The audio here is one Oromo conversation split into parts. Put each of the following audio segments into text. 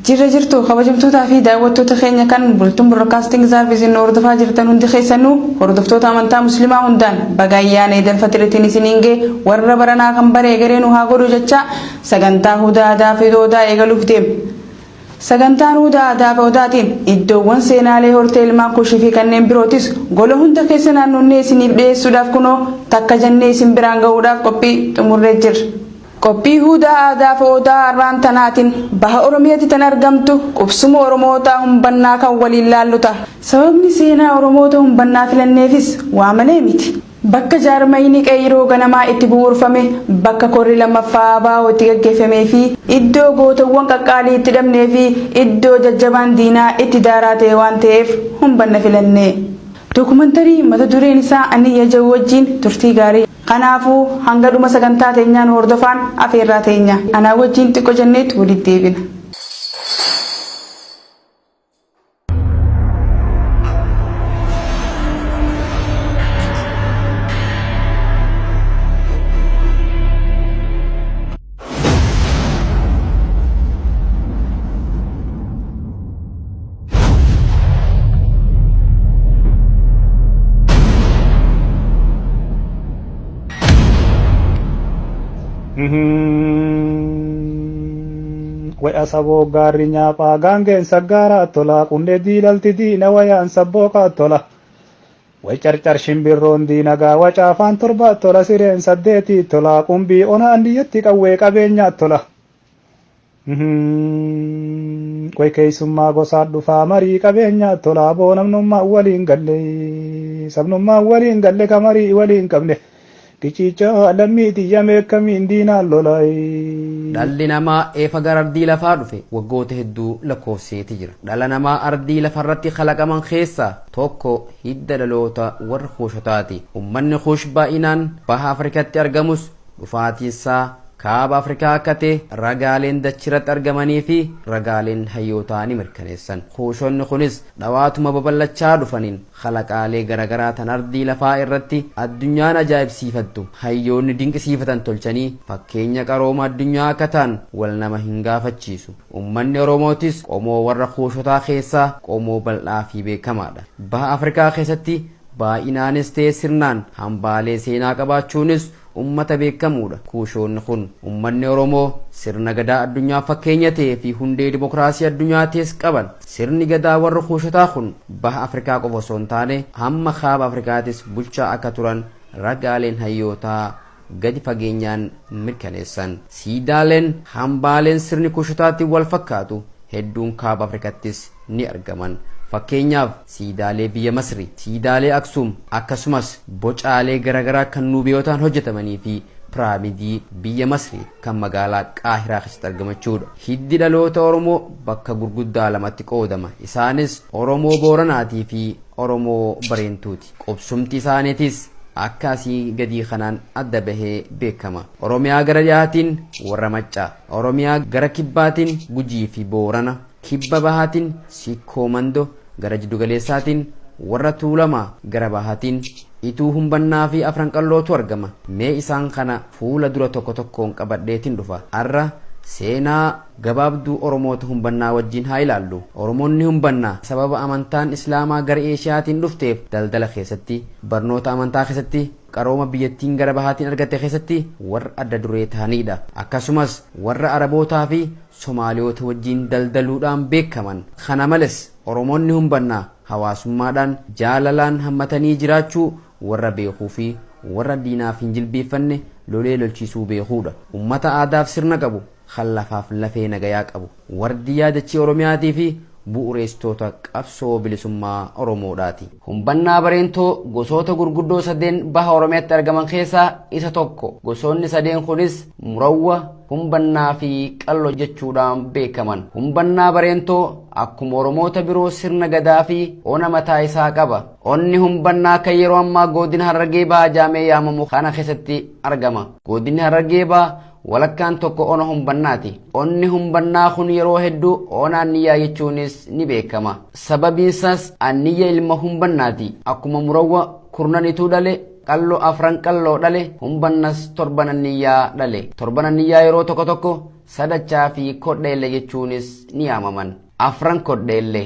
Jirra jirtu kabajamtootaa fi daawwattoota keenya kan Bultum Broadcasting Service nu hordofaa jirtan hundi keessanuu hordoftoota amantaa musliimaa hundaan baga ayyaana Eid al-Faxiriitiin isiniin ga'e warra baranaa kan bare egeree nu haa godhu jecha sagantaa hudaa aadaa fi odaa eegaluuf deema. Sagantaan hudaa aadaa fi odaatiin iddoowwan seenaalee hortee ilmaan kushii fi kanneen birootis gola hunda keessa naannonnee isiniif dhiyeessuudhaaf kunoo takka jennee isin biraan ga'uudhaaf qophii xumurree jirra. Qophii Huudaa Aadaa fi Odaa arraan tanaatiin Baha Oromiyatti tan argamtu qubsuma Oromootaa Humbannaa kan waliin laallu taha. Sababni seenaa Oromoota Humbannaa filanneefis waa malee miti. Bakka jaarmayni Qeeyroo ganamaa itti bu'uurfame, bakka korri lammaffaa ABO itti gaggeeffamee fi iddoo gootowwan qaqqaalii itti dhabnee fi iddoo jajjabaan diinaa itti daaraa ta'e waan ta'eef Humbanna filanne. Dokumantarii mata dureen isaa Aniyya ja'u wajjiin turtii gaarii. Kanaafuu hanga dhuma sagantaa teenyaa nu hordofaan afeerraa teenya. Anaa wajjiin xiqqo jenneet walitti deebina. Way asaboo gaarri nyaaphaa gaangeen saggaaraa tola qundee diilalti diina wayaan sabbooqaa tola. Way carcar shimbirroon diinagaa wacaafaan torbaa tola sireen saddeetii tola qumbii onaan diyyatti qawwee qabeenyaa tola. Way keessummaa gosaa dhufaa marii qabeenyaa tola aboo namnummaa waliin galle sabnummaa waliin galle ka marii waliin qabne qiciicaa lammii tiyya meekkamiin diinaan lola. Dhalli namaa eefa gara ardii lafaa dhufe waggoota hedduu lakkoofseeti jira. Dhala namaa ardii lafarratti kalaqaman keessaa tokko hidda dhaloota warra Kuushotaati. Ummanni Kuush baay'inaan baha Afrikaatti argamus dhufaatiinsaa Kaaba Afrikaa akka ta'e ragaaleen dachirratti argamanii fi ragaaleen hayyootaa ni mirkaneessan. Kuushonni kunis dhawaatuma babal'achaa dhufaniin kalaqaalee garagaraa tan ardii lafaa irratti addunyaan ajaa'ibsiifattu, hayyoonni dinqisiifatan tolchanii fakkeenya qarooma addunyaa akka ta'an wal nama hin gaafachiisu. Ummanni Oromootis qomoo warra Kuushotaa keessaa qomoo bal'aa fi beekamaadha. Baha Afrikaa keessatti baay'inaanis ta'e sirnaan hambaalee seenaa qabaachuunis ummata beekamuudha. Kuushoonni kun ummanni Oromoo sirna gadaa addunyaaf fakkeenya ta'ee fi hundee dimokiraasii addunyaa ta'es qaban. Sirni gadaa warra Kuushotaa kun baha Afrikaa qofa osoo hin taane hamma kaaba Afrikaatis bulchaa akka turan ragaaleen hayyootaa gadi fageenyaan mirkaneessan. Siidaaleen hambaaleen sirni Kuushotaatiin wal fakkaatu hedduun kaaba Afrikattis ni argaman. Fakkeenyaaf siidaalee biyya Masri, siidaalee Aksuum akkasumas bocaalee garaagaraa kan Nuubiyotaan hojjetamanii fi piraamidii biyya Masri kan magaalaa Qaahiraa keessatti argamachuudha. Hiddi dhaloota Oromoo bakka gurguddaa lamatti qoodama. Isaanis Oromoo Booranaatii fi Oromoo Bareentuuti. Qubsumti isaaniitis akka asii gadii kanaan adda bahee beekama. Oromiyaa gara dhiyaatiin warra Maccaa, Oromiyaa gara kibbaatiin Gujii fi Boorana, Kibba bahaatiin Sikkoo Mando, gara jiddugaleessaatiin warra Tuulamaa, gara bahaatiin Ituu Humbannaa fi Afran Qallootu argama. Mee isaan kana fuula dura tokko tokkoon qabadheetin dhufa. Arra seenaa gabaabduu Oromoota Humbannaa wajjin haa ilaallu. Oromoonni Humbannaa sababa amantaan Islaamaa gara Eeshiyaatiin dhufteef daldala keessatti, barnoota amantaa keessatti, qarooma biyyattiin gara bahaatiin argatte keessatti warra adda duree ta'aniidha. Akkasumas warra Arabootaa fi Somaaliyoota wajjin daldaluudhaan beekaman. Kana males Oromoonni Humbannaa hawaasummaadhaan jaalalaan hammatanii jiraachuu warra beekuu fi warra diinaaf hin jilbiiffanne lolee lolchiisuu beekuudha. Ummata aadaaf sirna qabu, kan lafaaf lafee nagayaa qabu. Wardiyyaa dachee Oromiyaatii fi bu'ureessitoota qabsoo bilisummaa Oromoodhaati. Humbannaa Bareentoo gosoota gurguddoo sadeen baha Oromiyaatti argaman keessaa isa tokko. Gosoonni sadeen kunis Murawwa, Humbannaa fi Qallo jechuudhaan beekaman. Humbannaa Bareentoo akkuma Oromoota biroo sirna gadaa fi ona mataa isaa qaba. Onni Humbannaa kan yeroo ammaa godina Harargee Bahaa jaamee yaamamu kana keessatti argama. Godinni Harargee Bahaa walakkaan tokko ona Humbannaati. Onni Humbannaa kun yeroo hedduu ona Anniyyaa jechuunis ni beekama. Sababiinsaas Anniyya ilma Humbannaati. Akkuma Murawwa kurnan ituu dhale. Qalloo Afran Qalloo dhale. Humbannas Torban Anniyyaa dhale. Torban Anniyyaa yeroo tokko tokko Sadachaa fi Kodheelle jechuunis ni yaamaman. Afran Kodheelle,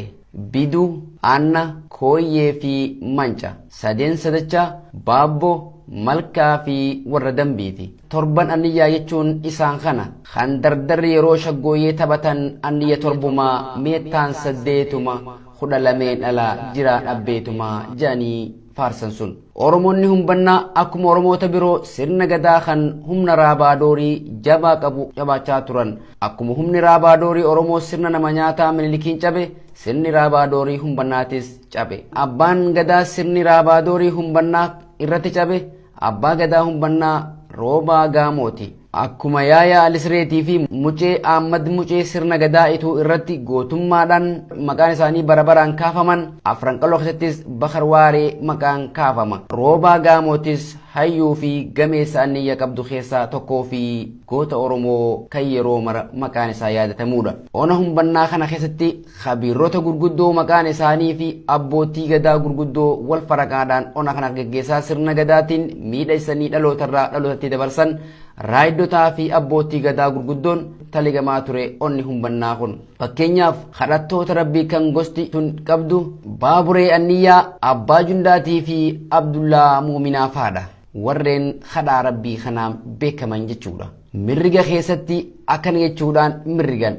Biduu, Aanna, Kooyyee fi Manca. Sadeen Sadachaa, Baabboo, Malkaa fi warra Dambiiti. Torban Anniyyaa jechuun isaan kana. Kan dardarri yeroo shaggooyyee taphatan Anniyya torbumaa, meettaan saddeetuma, 12n ala jiraan abbeetuma jedhanii faarsan sun. Oromoonni Humbannaa akkuma Oromoota biroo sirna Gadaa kan humna Raabaa Doorii jabaa qabu qabaachaa turan. Akkuma humni Raabaa Doorii Oromoo sirna nama nyaataa Minilikiin cabe, sirni Raabaa Doorii Humbannaatis cabe. Abbaan Gadaa sirni Raabaa Doorii Humbannaa irratti cabe Abbaa Gadaa Humbannaa Roobaa Gaamooti. Akkuma Yaayaa Alisreetii fi Mucee Aammad Mucee sirna Gadaa Ituu irratti gootummaadhaan maqaan isaanii bara baraan kaafaman, Afran Qalloo keessattis Bakar Waaree maqaan kaafama. Roobaa Gaamootis hayyuu fi gameessa anniyya qabdu keessaa tokkoo fi goota Oromoo kan yeroo mara maqaan isaa yaadatamuudha. Ona Humbannaa kana keessatti Khabiirrota gurguddoo maqaan isaanii fi abbootii Gadaa gurguddoo wal faraqaadhaan ona kana geggeessaa sirna Gadaatiin miidhaysanii dhalootarraa dhalootatti dabarsan raayiddotaa fi abbootii Gadaa gurguddoon taligamaa ture onni Humbannaa kun. Fakkeenyaaf kadhattoota Rabbii kan gosti tun qabdu Baaburee Anniyyaa, Abbaa Jundaatii fi Abdullaa Muuminaa faadha. Warreen kadhaa Rabbii kanaan beekaman jechuudha. Mirriga keessatti akkana jechuudhaan mirrigan.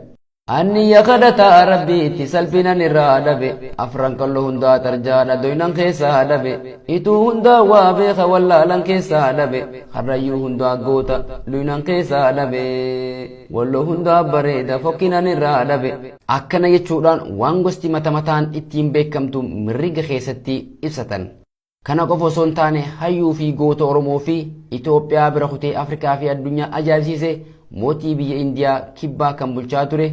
Anniyya kadhataa Rabbiitti salphinan irraa dhabe. Afran Qallo hundaa tarjaadha doynan keessaa dhabe. Ituu hundaa waa beeka wallaalan keessaa dhabe. Karrayyuu hundaa goota luynan keessaa dhabe. Wallo hundaa bareeda fokkinan irraa dhabe. Akkana jechuudhaan waan gosti mata mataan ittiin beekamtu mirriga keessatti ibsatan. Kana qofa osoo hin taane hayyuu fi goota Oromoo fi Itoophiyaa bira kutee Afrikaa fi addunyaa ajaa'ibsiise mootii biyya Indiyaa kibbaa kan bulchaa ture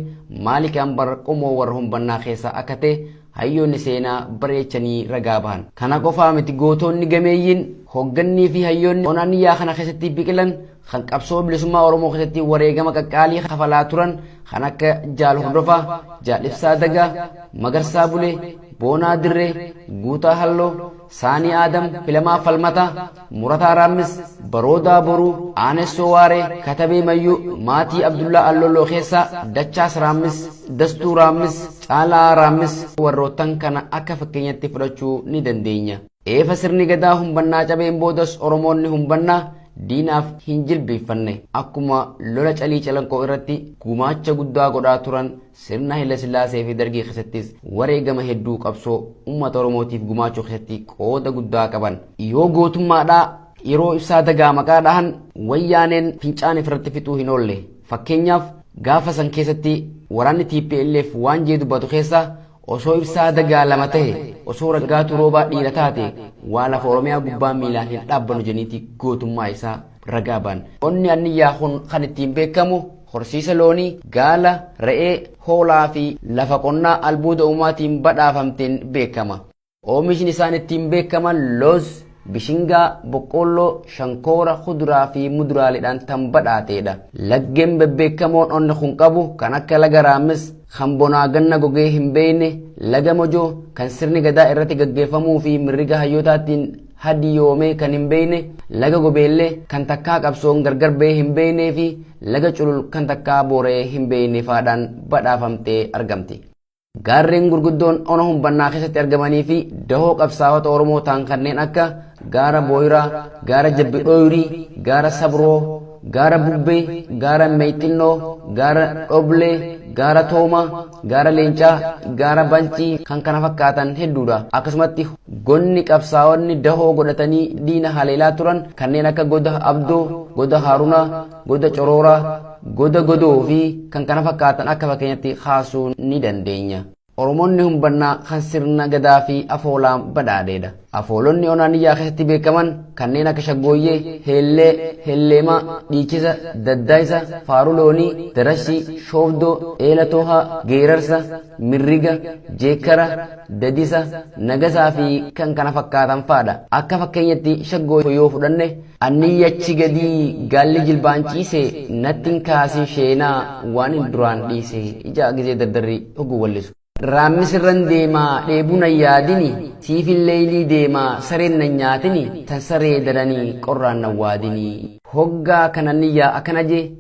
Maalik Anbar qomoo warra Humbannaa keessaa akka ta'e hayyoonni seenaa bareechanii ragaa bahan. Kana qofaa miti gootonni gameeyyiin hoggannii fi hayyoonni onaaniyyaa kana keessatti biqilan kan qabsoo bilisummaa Oromoo keessatti wareegama qaqqaalii kafalaa turan kan akka Jaal Hordofaa, Jaal Ibsaa Dagaa, Magarsaa Bulee, Boonaa Dirree, Guutaa Halloo, Saanii Aadam, Filamaa Falmataa, Murataa Raammis, Baroodaa Boruu, Aanessoo Waaree, Katabee Mayyuu, Maatii Abdullaa Allolloo keessaa Dachaas Raammis, Dastuu Raammis, Caalaa Raammis warroottan kana akka fakkeenyatti fudhachuu ni dandeenya. Eefa sirni Gadaa Humbannaa cabeen boodas Oromoonni Humbannaa diinaaf hin jilbiiffanne. Akkuma lola Calii Calanqoo irratti gumaacha guddaa godhaa turan sirna Hayilasillaasee fi Dargii keessattis wareegama hedduu qabsoo uummata Oromootiif gumaachuu keessatti qooda guddaa qaban. Yoo gootummaadhaa yeroo Ibsaa Dagaa maqaa dhahan Wayyaaneen fincaan ifirratti fixuu hin oolle. Fakkeenyaaf gaafa san keessatti waraanni tplf waan jee dubbatu keessaa Osoo Ibsaa Dagaa lama tahe, osoo Raggaatuu Roobaa dhiira taate, waa lafa Oromiyaa gubbaa miilaan hin dhaabbanu jeniiti gootummaa isaa ragaa baan. Onni Anniyyaa kun kan ittiin beekamu horsiisa loonii, gaala, re'ee, hoolaa fi lafa qonnaa albuuda uumaatiin badhaafamteen beekama. Oomishni isaan ittiin beekaman looz, bishingaa, boqqoolloo, shankoora, kuduraa fi muduraaleedhaan tan badhaateedha. Laggeen bebbeekamoon onni kun qabu kan akka laga Raammis, kan bonaa ganna gogee hin beekne, laga Mojoo, kan sirni Gadaa irratti gaggeeffamuu fi mirriga hayyootaatiin hadiyoomee kan hin beekne, laga Gobeellee, kan takkaa qabsoon gargar bahee hin beeknee fi laga Culul kan takkaa boora'ee hin beekne faadhaan badhaafamtee argamti. Gaarreen gurguddoon ona Humbannaa keessatti argamanii fi dahoo qabsaa'ota Oromoo ta'an kanneen akka Gaara Booyiraa, Gaara Jabbi Dhooyrii, Gaara Sabroo, Gaara Bubbee, Gaara Meexxinnoo, Gaara Dhoblee, Gaara Toomaa, Gaara Leencaa, Gaara Bancii kan kana fakkaatan hedduudha. Akkasumatti gonni qabsaa'onni dahoo godhatanii diina haleelaa turan kanneen akka Goda Abdoo, Goda Haarunaa, Goda Corooraa, Goda Godoo fi kan kana fakkaatan akka fakkeenyatti kaasuu ni dandeenya. Oromoonni Humbannaa kan sirna Gadaa fi afoolaan badhaadheedha. Afoolonni Onaaniyyaa keessatti beekaman kanneen akka Shaggooyyee, Heellee, Helleemaa, Dhiichisa, Daddaaysa, Faaruu Loonii, Darashii, Shoobdoo, Eela Toohaa, Geerarsa, Mirriga, Jeekkara, Dadisa, Nagasaa fi kan kana fakkaatan fa'adha. Akka fakkeenyatti Shaggoo yoo fudhanne, Anniyya achi gadii gaalli jilbaan ciise natti hin kaasin sheenaa waanin duraan dhiise ijaa gizee dardarri hogguu wallisu. Raammis irran deemaa dheebuu nan yaadini, siifin leeylii deemaa sareen nan nyaatini, tan saree daranii qorraan nan waadini. Hoggaa kana niyyaa akkana jee,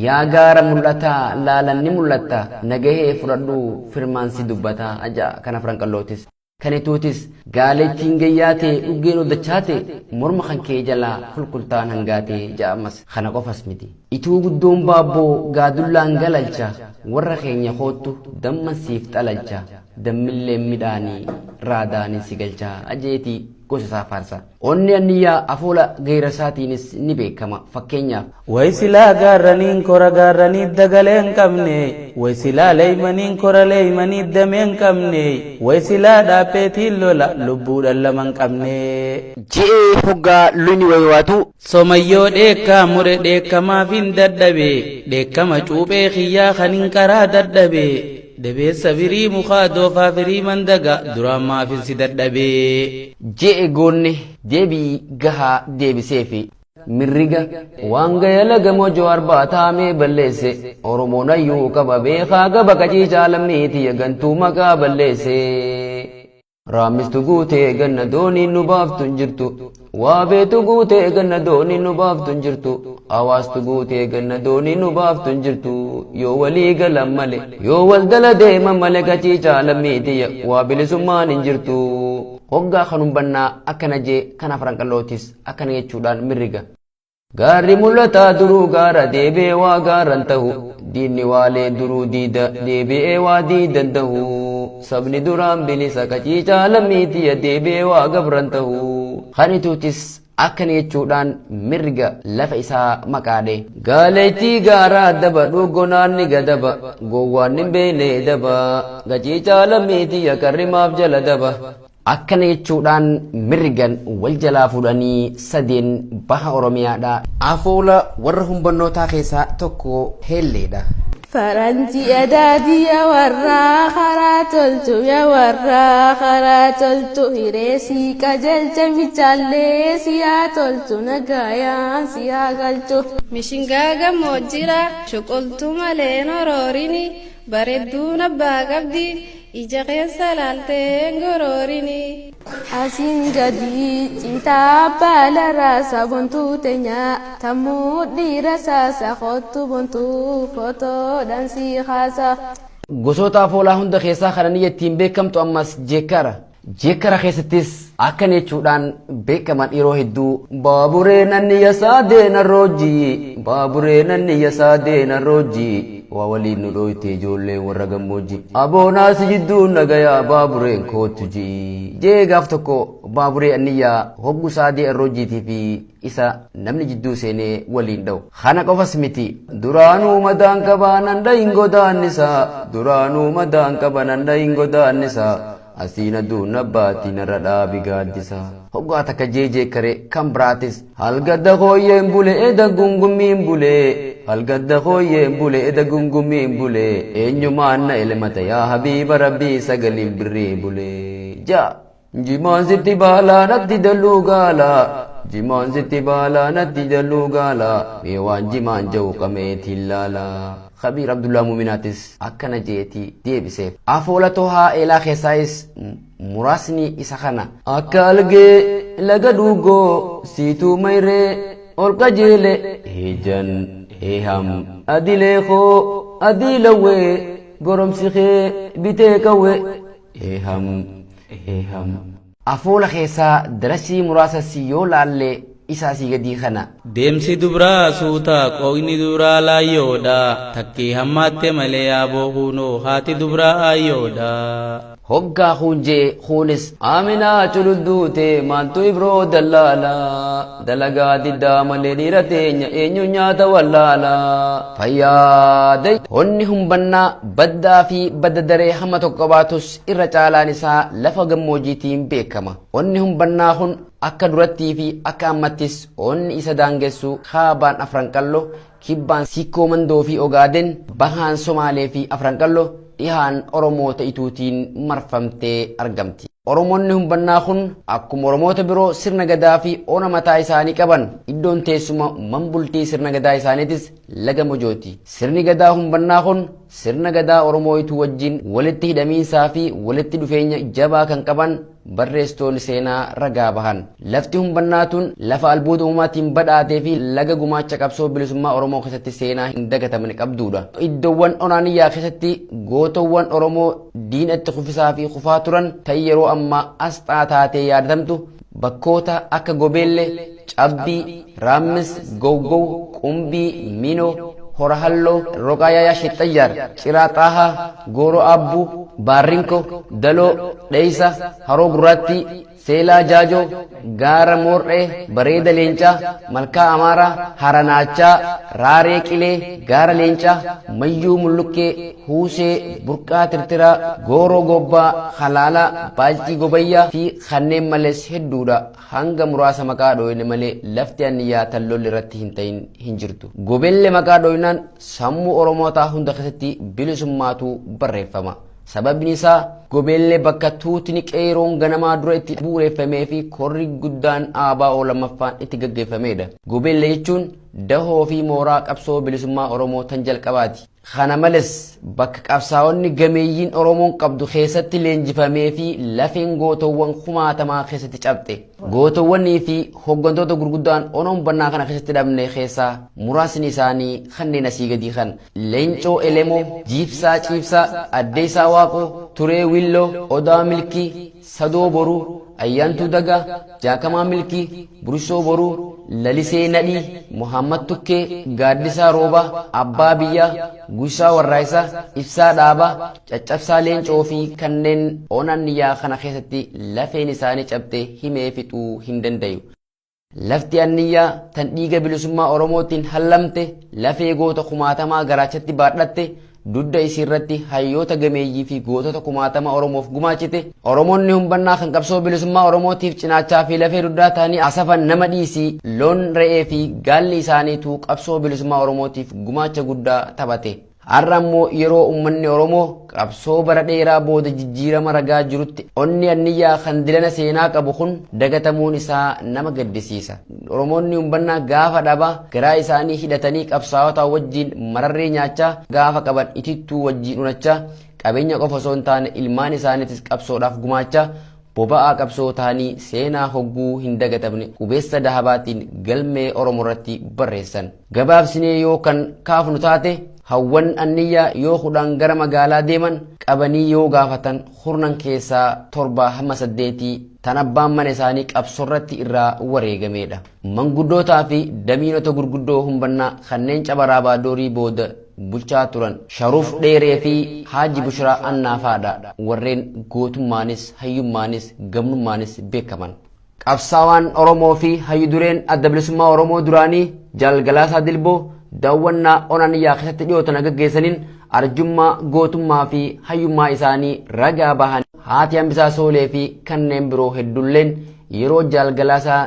yaa gaara mul'ataa laalan ni mul'atta, nagahee fudhadhuu firmaan si dubbataa aja'a kana Afran Qallootis. Kan Ituutis gaalettiin gayyaatee dhuggeen oddachaate morma kan kee jalaa kulkultaan hangaatee ja'a ammas. Kana qofas miti. Ituu guddoon baabboo gaadullaan galalcha warra keenya koottu damman siif xalalcha dammilleen midhaanii raadaanin si galcha jeetii gosa isaa faarsa. Onni Anniyyaa afoola geerarsaatiinis ni beekama. Fakkeenyaaf. Way silaa gaarraniin kora gaarranii dagalee hin qabne, way silaa leeymaniin kora leeymanii damee hin qabne, way silaa dhaapheetiin lola lubbuudhaan lama hin qabne. Je'ee hoggaa luyni waywaatu. Somayyoo dheekkaa mure dheekkamaaf hin dadhabe, dheekkama cuuphee kiyyaa kan hin qaraa dadhabe, dabeessa firii mukaa doofaa firii mandaga duraan maafin si dadhabe. Je'e goonni deebii gahaa deebiseefi. Mirriga waan gaya laga mojoo arbaa taamee balleesse, Oromoon hayyuu qaba beekaa gaba qaciicaa lammii tiyya gantuu maqaa balleesse. Raammistu guutee ganna dooniin nu baaftu hin jirtu. Waabeetu guutee ganna dooniin nu baaftu hin jirtu. Hawaastu guutee ganna dooniin nu baaftu hin jirtu. Yoo walii galan male, yoo wal dala deeman male qaciicaa lammii tiyya waa bilisummaan hin jirtu. Hoggaa kan humbannaa akkana jee kan Afran Qallootis akkana jechuudhaan mirriga. Gaarri mul'ataa duruu gaara deebi'ee waa gaaran tahu. Diinni waalee duruu diida deebi'ee waa diidan tahu. Sabni duraan bilisa qaciicaa lammii tiyya deebi'ee waa gabran tahu. Kan Ituutis akkana jechuudhaan mirga lafa isaa maqaadhe. Gaaleettii gaaraa daba dhuugonaan ni gadaba gowwaan hin beekne daba qaciicaa lammii tiyya qarrimaaf jala daba. Akkana jechuudhaan mirgan wal jalaa fuudhanii sadeen baha Oromiyaadha. Afoola warra humbannootaa keessaa tokko heelleedha. Faranji adaadi ya warraa karaa tolchu ya warraa karaa tolchu hiree sii qajeelcha michaallee si haa tolchu nagaayaan si haa galchu. Mishingaa gammoojjira shuqultu malee noroorini bareedduun abbaa qabdi ija keessa laaltee goroorini. Asiin gadi citaa baala raasa bontuu teenya tammuu dhiira saasa kottu bontuu fotoodhaan si haasa. Gosoota afoolaa hunda keessaa kan inni ittiin beekamtu ammas jeekkara. Jeekkara keessattis akkana jechuudhaan beekaman yeroo hedduu. Baaburee nanni yasaa deena roojii, baaburee nanni yasaa deena roojii, waa waliin nu dhooyte ijoolleen warra gammoojjii. Aboonaas jidduu nagayaa baabureen koottu jii. Jee gaaf tokko baaburee anniyyaa hoggu saadee arroojjiitii fi isa namni jidduu seenee waliin dha'u. Kana qofas miti. Duraanuu madaan qaba nan dhahin godaannisa. Duraanuu madaan qaba nan dhahin godaannisa. Asiin aduun abbaatti narra dhaabi gaaddisa. Hoggaa takka jeejee kare kan biraatis. Halgadda hooyyeen bule eda gungummiin bule. Halgadda hooyyeen bule eda gungummiin bule. Eenyumaan na elmata yaa habiiba rabbii sagaliin birrii bule. Ja. Jimaan sitti baalaa natti dalluu gaala. Jimaan sitti baalaa natti dalluu gaala. Mee waan jimaan ja'u qameetiin laala. Khabiir Abdullaa Muuminaatis akkana jeetii deebiseef. Afoola tohaa eelaa keessaayis muraasni isa kana. Akka algee laga dhuugoo siituu mayree ol qajeele heejan heeham adilee koo adii lawwee goromsi kee bitee qawwee heeham heeham. Afoola keessaa darasii muraasas yoo laalle isaa asii gadii kana. Deemsi dubraa suuta qooqni dubraa laayyoodha, takkii hammaatte malee yaaboo kuunoo haati dubraa aayyoodha. Hoggaa kuun jee kuunis Aminaa cululduute maaltu ibroo dallaala dalagaa diddaa malee dhiira teenya eenyu nyaata wallaala. Fayyaada. Honni humbannaa baddaa fi badda daree hamma tokko qabaatus irra caalaan isaa lafa gammoojjiitiin beekama. Onni humbannaa kun akka durattii fi akka ammattis onni isa daangessu kaabaan Afran Qalloo, kibbaan Sikkoo Mandoo fi Ogaaden, bahaan Somaalee fi Afran Qalloo, dhihaan Oromoota Ituutiin marfamtee argamti. Oromoonni humbannaa kun akkuma Oromoota biroo sirna gadaa fi ona mataa isaanii qaban. Iddoon teessuma manbultii sirna gadaa isaaniitis laga Mojooti. Sirni gadaa humbannaa kun Sirna gadaa Oromooyituu wajjin walitti hidhamiinsaa fi walitti dhufeenya jabaa kan qaban barreessitoonni seenaa ragaa bahan. Lafti humbannaa tun lafa albuuda uumamaatiin badhaatee fi laga gumaacha qabsoo bilisummaa Oromoo keessatti seenaa hin dagatamne qabdudha. Iddoowwan onaaniyyaa keessatti gootowwan Oromoo diinatti kufisaa fi kufaa turan ta'e yeroo ammaa asxaa taatee yaadatamtu bakkoota akka Gobeelle, Cabbii, Raammis, Gowgow, Qumbii, Minoo, Hora Halloo, Roqaa Yaayaa Shexxayyaar, Ciraa Xaahaa, Gooroo Aabbuu, Baarrinko, Daloo, Dheeysa, Haroo Gurraattii, Seelaa Jaajoo, Gaara Moor'ee, Bareeda Leencaa, Malkaa Amaaraa, Haranaachaa, Raaree Qilee, Gaara Leencaa, Mayyuu Mullukkee, Huusee, Burqaa Tirtiraa, Gooroo Gobbaa, Halaalaa, Baalcii Gobayyaa fi kanneen malees hedduudha. Hanga muraasa maqaa dhooyne malee lafti anniyyaa tan lolli irratti hin ta'in hin jirtu. Gobelle maqaa dhooynaan sammuu Oromootaa hunda keessatti bilisummaatu barreeffama. Sababni isaa Gobeellee bakka tuutni qeeroon ganamaa dura itti bu'uureffamee fi korri guddaan ABO lammaffaan itti gaggeeffamedha. Gobeellee jechuun dahoo fi mooraa qabsoo bilisummaa Oromoo tan jalqabaati. Kana malees bakka qabsaa'onni gameeyyiin Oromoon qabdu keessatti leenjifamee fi lafeen gootowwan kumaatamaa keessatti cabxe. Gootowwanii fi hooggantoota gurguddaan onoon bannaa kana keessatti dhabne keessaa muraasni isaanii kanneen asii gadii kan Leencoo Elemoo, Jiibsaa Ciibsaa, Addeessaa Waaqoo, Turee Willoo, Odaa Milkii, Sadoo Boruu, Ayyaantuu Dagaa, Jaakamaa Milkii, Burisoo Boruu, Lalisee Nadhii, Muhammad Tukkee, Gaaddisaa Roobaa, Abbaa Biyyaa, Guusaa Warraayisaa, Ibsaa Dhaabaa, Caccabsaa Leencoo fi kanneen onanniyaa kana keessatti lafeen isaanii cabxe himee fixuu hin dandayu. Lafti anniyyaa tan dhiiga bilisummaa Oromootiin hallamte lafee goota kumaatamaa garaachatti baadhatte dugda isiirratti hayyoota gameeyyii fi gootota kumaatama Oromoof gumaachite Oromoonni humbannaa kan qabsoo bilisummaa Oromootiif cinaachaa fi lafee dugdaa ta'anii asafan nama dhiisii loon re'ee fi gaalli isaaniitu qabsoo bilisummaa Oromootiif gumaacha guddaa taphate. Har'a immoo yeroo uummanni Oromoo qabsoo bara dheeraa booda jijjiirama ragaa jirutti onni anniyyaa kan dilana seenaa qabu kun dagatamuun isaa nama gaddisiisa. Oromoonni humbannaa gaafa dhabaa garaa isaanii hidhatanii qabsaa'ota wajjin mararree nyaachaa gaafa qaban itittuu wajjin unachaa qabeenya qofa osoo hin taane ilmaan isaaniitis qabsoodhaaf gumaachaa boba'aa qabsoo ta'anii seenaa hogguu hin dagatamne qubeessa dahabaatiin galmee Oromoo irratti barreessan. Gabaabsinee yoo kan kaafnu taate hawwan anniyyaa yoo kudhan gara magaalaa deeman qabanii yoo gaafatan kurnan keessaa 7 hamma 8 tan abbaan mana isaanii qabsoorratti irraa wareegameedha. Manguddootaa fi damiinota gurguddoo humbannaa kanneen caba raabaa doorii booda bulchaa turan Sharuuf Dheeree fi Haaji Bushiraa Annaafaadha warreen gootummaanis hayyummaanis gamnummaanis beekaman. Qabsaawaan Oromoo fi hayyu dureen adda bilisummaa Oromoo duraanii Jaal Galaasaa Dilboo daawwannaa Onaniyyaa keessatti dhiyootan gaggeessaniin arjummaa gootummaa fi hayyummaa isaanii ragaa bahan haati Hambisaa Soolee fi kanneen biroo hedduulleen yeroo Jaal Galaasaa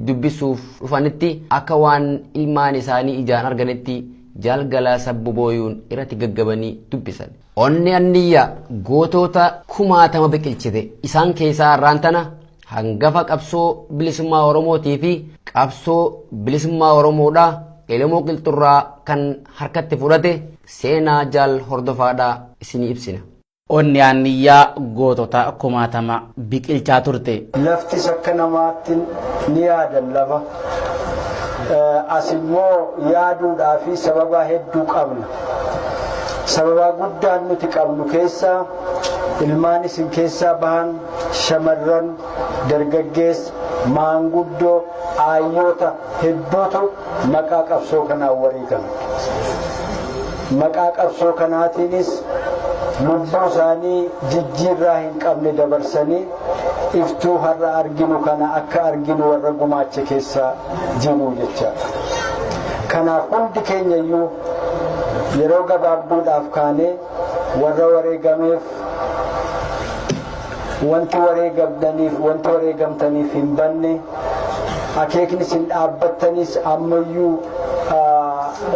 dubbisuuf dhufanitti akka waan ilmaan isaanii ijaan arganitti Jaal Galaasaa bobooyuun irratti gaggabanii dubbisan. Onni anniyyaa gootota kumaatama biqilchite isaan keessaa har'aan tana hangafa qabsoo bilisummaa Oromootii fi qabsoo bilisummaa Oromoodhaa Elemoo Qilxurraa kan harkatti fudhate seenaa jaal hordofaadhaa isinii ibsina. Onni anniyyaa gootota kumaatama biqilchaa turte. Laftis akka namaatti ni yaadan lafa. As immoo yaaduudhaa fi sababa hedduu qabna. Sababa guddaan nuti qabnu keessaa ilmaan isin keessaa bahan shamarran, dargaggeessa, maanguddoo, aayyoota hedduutu maqaa qabsoo kanaan wareegame. Maqaa qabsoo kanaatiinis lubbuu isaanii jijjiirraa hin qabne dabarsanii iftuu har'a arginu kana akka arginu warra gumaache keessa jiru jechaadha. Kanaaf hundi keenya iyyuu yeroo gabaabduudhaaf kaanee warra wareegameef wanti wareegamtaniif wanti wareegamtaniif hin banne akeekni isin dhaabbattanis ammayyuu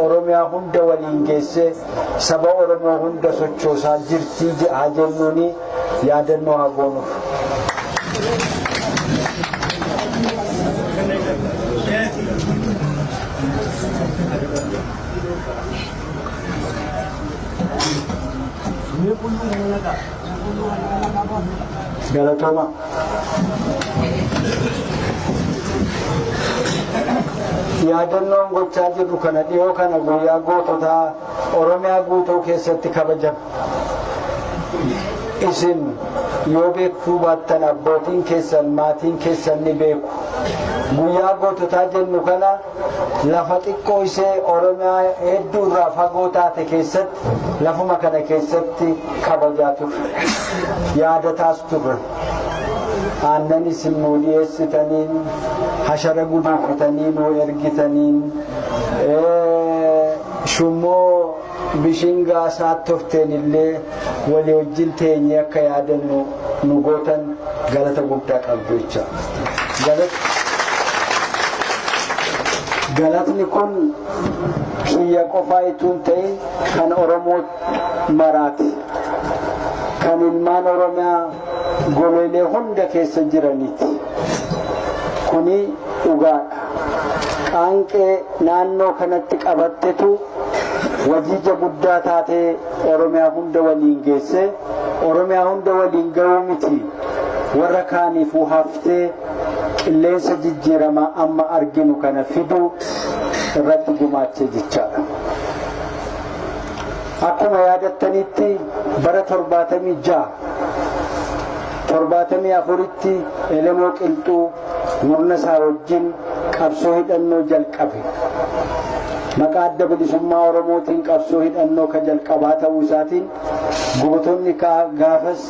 Oromiyaa hunda waliin geessee saba Oromoo hunda sochoosaa jirtii haa jennuuni yaadannoo haa goonuuf. Galatooma. Yaadannoon gochaa jirru kana dhiyoo kana guyyaa goototaa Oromiyaa guutuu keessatti kabajama. Isin yoo beekuu baattan abbootiin keessan maatiin keessan ni beeku. Guyyaa goototaa jennu kana lafa xiqqoo ishee Oromiyaa hedduu irraa fagoo taate keessatti lafuma kana keessatti kabajaa turre. Yaadataas turre. Aannan isin nuu dhiyeessitaniin, hashara guduunfitanii nuu ergitaniin, shummoo bishingaa saattofteen illee walii wajjin teenyee akka yaadannu nu gootan galata guddaa qabdu jecha. Galatni kun kiyya qofaa itoo hin ta'in kan Oromoo maraati. Kan ilmaan Oromiyaa goleelee hunda keessa jiraniiti. Kuni dhugaadha. Qaanqee naannoo kanatti qabattetu wajiija guddaa taatee Oromiyaa hunda waliin geesse. Oromiyaa hunda waliin ga'uu miti. Warra kaaniifuu haftee qilleensa jijjiiramaa amma arginu kana fiduu irratti gumaachee jechaadha. Akkuma yaadattanitti bara 76 74tti Elemoo Qilxuu murna isaa wajjin qabsoo hidhannoo jalqabe. Maqaa Adda Bilisummaa Oromootiin qabsoo hidhannoo ka jalqabaa ta'uu isaatiin gootonni gaafas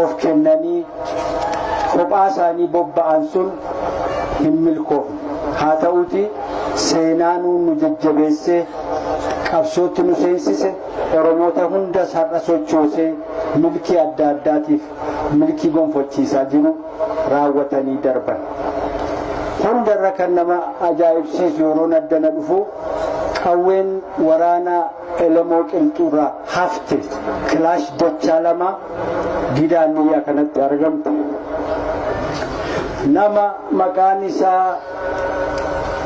of kennanii kophaa isaanii bobba'an sun hin milkoofne. Haa ta'uuti seenaanuu nu jajjabeessee qabsootti nu seensise, Oromoota hundas har'a sochoosee milkii adda addaatiif milkii gonfachiisaa jiru raawwatanii darban. Hundarra kan nama ajaa'ibsiisu yeroon addana dhufu qawween waraana Elemoo Qilxuurraa hafte kilaash dachaa lama Diida Anniyyaa kanatti argamte. Nama maqaan isaa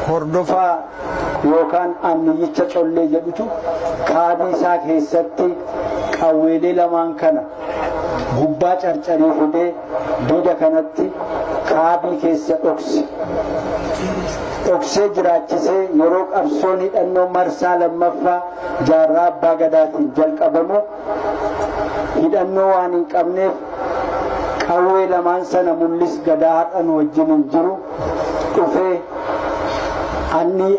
Hordofaa yookaan Anniyyicha Collee jedhutu kaabii isaa keessatti qawweelee lamaan kana gubbaa carcarii fidee diida kanatti kaabii keessa dhokse. Dhoksee jiraachisee yeroo qabsoon hidhannoo marsaa lammaffaa Jaarraa Abbaa Gadaatiin jalqabamu hidhannoo waan hin qabneef qawwee lamaan sana Mul'is Gadaa har'a nu wajjin hin jiru dhufee anni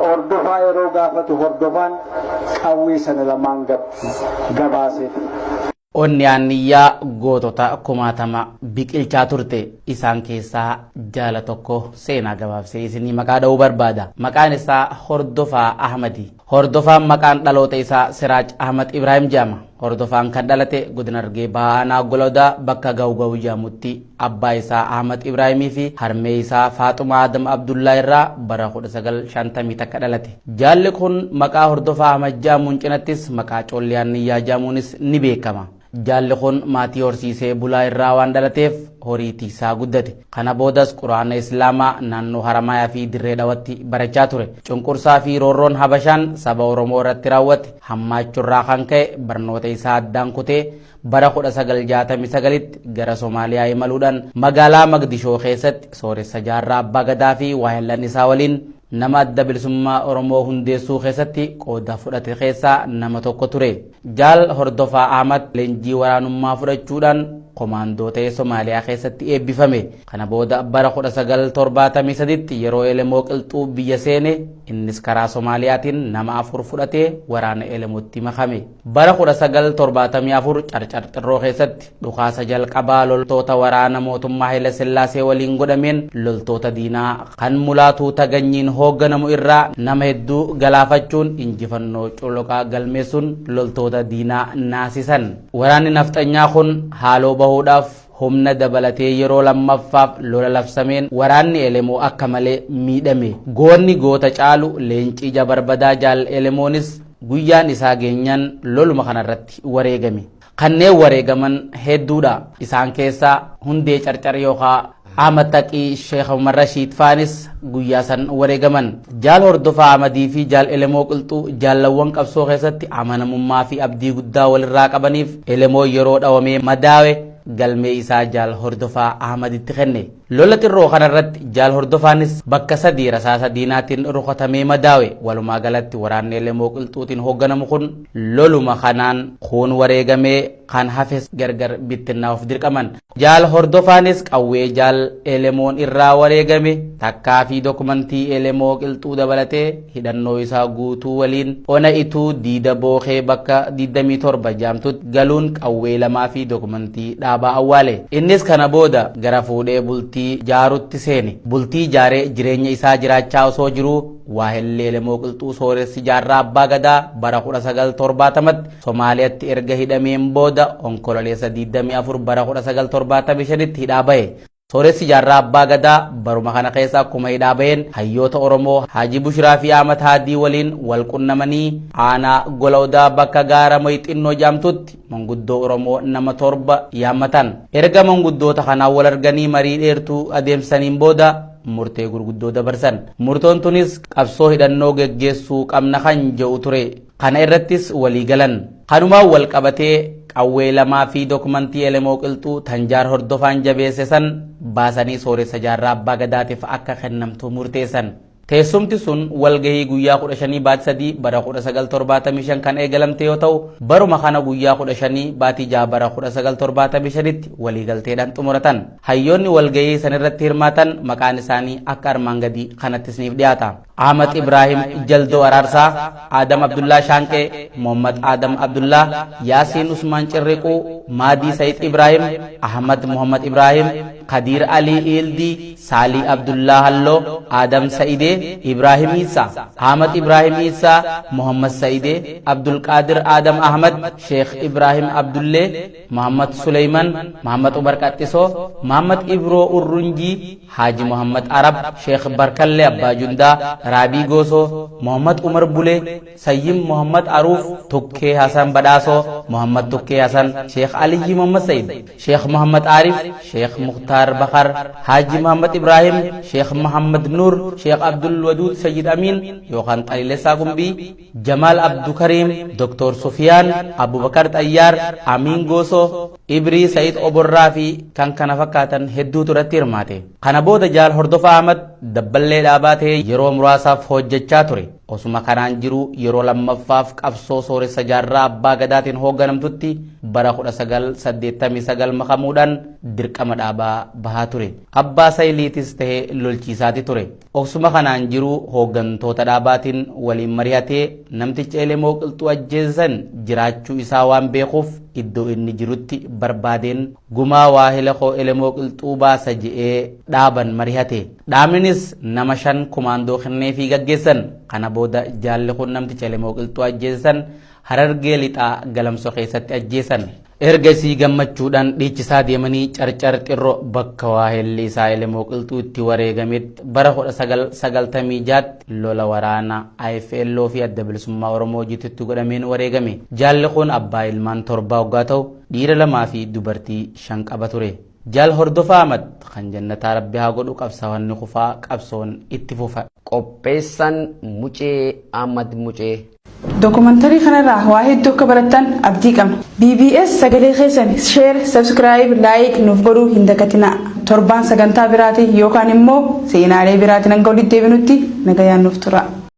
Hordofaa yeroo gaafatu Hordofaan qawwee sana lamaan gabaaseef. Onni Anniyyaa gootota kumaatama biqilchaa turte. Isaan keessaa jaala tokko seenaa gabaabsee isinii maqaa dha'uu barbaada. Maqaan isaa Hordofaa Ahmadi. Hordofaan maqaan dhaloota isaa Siraaj Ahmad Ibraahim jedhama. Hordofaan kan dhalate godina Harargee Bahaa Aanaa Golodaa bakka Gawgaw jedhamutti abbaa isaa Ahmad Ibraahimii fi harmee isaa Faaxumaa Adam Abdullaa irraa bara 1951 dhalate. Jaalli kun maqaa Hordofaa Ahmad jedhamuun cinattis maqaa Collee Anniyyaa jedhamuunis ni beekama. Jaalli kun maatii horsiisee bulaa irraa waan dhalateef horii tiksaa guddate. Kana boodas Qur'aana Islaamaa naannoo Haramaayaa fi Dirree Dhawatti barachaa ture. Cunqursaa fi roorroon Habashaan saba Oromoo irratti raawwatte hammaachurraa kan ka'e barnoota isaa addaan kutee bara 1969tti gara Somaaliyaa imaluudhaan magaalaa Magdishoo keessatti sooressa Jaarraa Abbaa Gadaa fi waahillan isaa waliin nama Adda Bilisummaa Oromoo hundeessuu keessatti qooda fudhate keessaa nama tokko ture. Jaal Hordofaa Ahmad leenjii waraanummaa fudhachuudhaan komaandoo ta'ee Somaaliyaa keessatti eebbifame. Kana booda bara 1973tti yeroo Elemoo Qilxuu biyya seene innis karaa Somaaliyaatiin nama 4 fudhatee waraana Elemootti makame. Bara 1974 Carcar Xirroo keessatti dhukaasa jalqabaa loltoota waraana mootummaa Hayila Sillaasee waliin godhameen loltoota diinaa kan Mulaatuu Taganyiin hoogganamu irraa nama hedduu galaafachuun injifannoo coloqaa galmeessuun loltoota diinaa naasisan. Waraanni nafxanyaa kun haaloo bahuudhaaf humna dabalatee yeroo lammaffaaf lola labsameen waraanni Elemoo akka malee miidhame. Goonni goota caalu leenci ija barbadaa Jaal Elemoonis guyyaan isaa geenyaan loluma kanarratti wareegame. Kanneen wareegaman hedduudha. Isaan keessaa Hundee Carcar yookaa Ahmad Taqii Sheekh Umar Rashiid faanis guyyaa san wareegaman. Jaal Hordofaa Ahmadii fi Jaal Elemoo Qilxuu jaallawwan qabsoo keessatti amanamummaa fi abdii guddaa walirraa qabaniif Elemoo yeroo dhawamee madaawe galmee isaa Jaal Hordofaa Ahmaditti kenne. Lola xirroo kanarratti Jaal Hordofaanis bakka sadii rasaasa diinaatiin rukutamee madaawe. Walumaa galatti waraanni Elemoo Qilxuutiin hoogganamu kun loluma kanaan kuun wareegamee kan hafes gargar bittinnaa'uuf dirqaman. Jaal Hordofaanis qawwee Jaal Elemoon irraa wareegame takkaa fi dokumentii Elemoo Qilxuu dabalatee hidhannoo isaa guutuu waliin ona ituu diida bookee bakka 27 jaamtutti galuun qawwee lamaa fi dokumentii dhaabaa awwaale. Innis kana booda gara fuudhee bultii jaarutti seene. Bultii jaaree jireenya isaa jiraachaa osoo jiruu waahillee Elemoo Qilxuu sooressi jaarraa abbaa gadaa bara 1970tti Somaaliyaatti erga hidhameen booda onkololeessa 24 bara 1975tti hidhaa bahe. Sooressi jaarraa abbaa gadaa baruma kana keessa akkuma hidhaa baheen hayyoota Oromoo Haji Bushiraa fi Ahmad Haadii waliin wal qunnamanii aanaa gola odaa bakka gaara Moyixinnoo jaamtutti manguddoo Oromoo nama torba yaammatan. Erga manguddoota kanaa wal arganii marii dheertuu adeemsaniin booda murtee gurguddoo dabarsan. Murtoon tunis qabsoo hidhannoo geggeessuu qabna kan jedhu ture. Kana irrattis walii galan. Kanumaan wal qabatee qawwee lamaa fi dokumentii Elemoo Qilxuu tan Jaal Hordofaan jabeesse san baasanii sooressa jaarraa abbaa gadaatiif akka kennamtu murteessan. Teessumti sun walgahii guyyaa 15 baatii 3 bara 1975 kan eegalamte yoo ta'u baruma kana guyyaa 15 baatii 6 bara 1975tti waliigalteedhaan xumuratan. Hayyoonni walgahii sanirratti hirmaatan maqaan isaanii akka armaan gadii kanatti isiniif dhiyaata. Ahmad Ibrahim Jaldoo Araarsaa, Adam Abdullah Shaanqee, Muhammad Adam Abdullah, Yaasiin Usmaan Cirriquu, Maadii Said Ibrahim, Ahmad Muhammad Ibrahim, Kadir Ali Ildi, Sali Abdullah Halloo, Adam Saidee, Ibrahim Isa, Ahmad Ibrahim Isa, Muhammad Saidee, Abdul Qadir Adam Ahmad, Sheikh Ibrahim Abdullee, Muhammad Sulaiman, Muhammad Umar Qaxxisoo, Muhammad Ibro Urrunjii, Haji Muhammad Arab, Sheikh Barkalle Abbaa Jundaa, Raabii Goosoo, Muhammad Umar Bulee, Sayyim Muhammad Aruuf, Tukkee Hasan Badhaasoo, Muhammad Tukkee Hasan, Sheikh Aliyyi Muhammad Said, Sheikh Muhammad Arif, Sheikh Mukhtar Bakar, Haji Muhammad Ibrahim, Sheikh Muhammad Nur, Sheikh Abdul Wadud Sayyid Amin, yookaan Xaliileessaa Gumbii, Jamal Abdukarim, Dr. Sufiyaan, Abubakar Xayyaar, Amin Goosoo, Ibrii Said Oborraa fi kan kana fakkaatan hedduutu irratti hirmaate. Kana booda Jaal Hordofaa Ahmad dabballee dhaabaa ta'ee yeroo muraasaaf hojjechaa ture. Osuma kanaan jiru yeroo lammaffaaf qabsoo sooressa jaarraa abbaa gadaatiin hoogganamtutti bara 1989 makamuudhaan dirqama dhaabaa bahaa ture. Abbaa Sayiliitis ta'ee lolchiisaati ture. Osuma kanaan jiru hooggantoota dhaabaatiin waliin mari'atee namticha Elemoo Qilxuu ajjeesan jiraachuu isaa waan beekuuf iddoo inni jirutti barbaadeen gumaa waahila koo Elemoo Qilxuu baasa je'ee dhaaban mari'ate. Dhaabninis nama 5 kumaandoo kenneefii gaggeessan. Kana booda jaalli kun namticha Elemoo Qilxuu ajjeesan Harargee lixaa Galamsoo keessatti ajjeesan. Ergasii gammachuudhaan dhiichisaa deemanii carcar xirro bakka waahilli isaa Elemoo Qilxuu itti wareegametti bara 1996 lola waraana IFLO fi adda bilisummaa Oromoo jitutti godhameen wareegame. Jaalli kun abbaa ilmaan 7 waggaa ta'u dhiira 2 fi dubartii 5 qaba ture. Jaal Hordofaa Ahmad kan jannataa Rabbi haa godhu qabsaawonni kufaa qabsoon itti fufa. Qopheessaan Mucee Ahmad Mucee. Dokumantarii kanarraa waa hedduu akka barattan abdii qabna. BBS sagalee keessan share, subscribe, like nuuf godhuu hin dagatinaa. Torbaan sagantaa biraatiin yookaan immoo seenaalee biraatiin hanga walitti deebinutti nagayaan nuuf tura.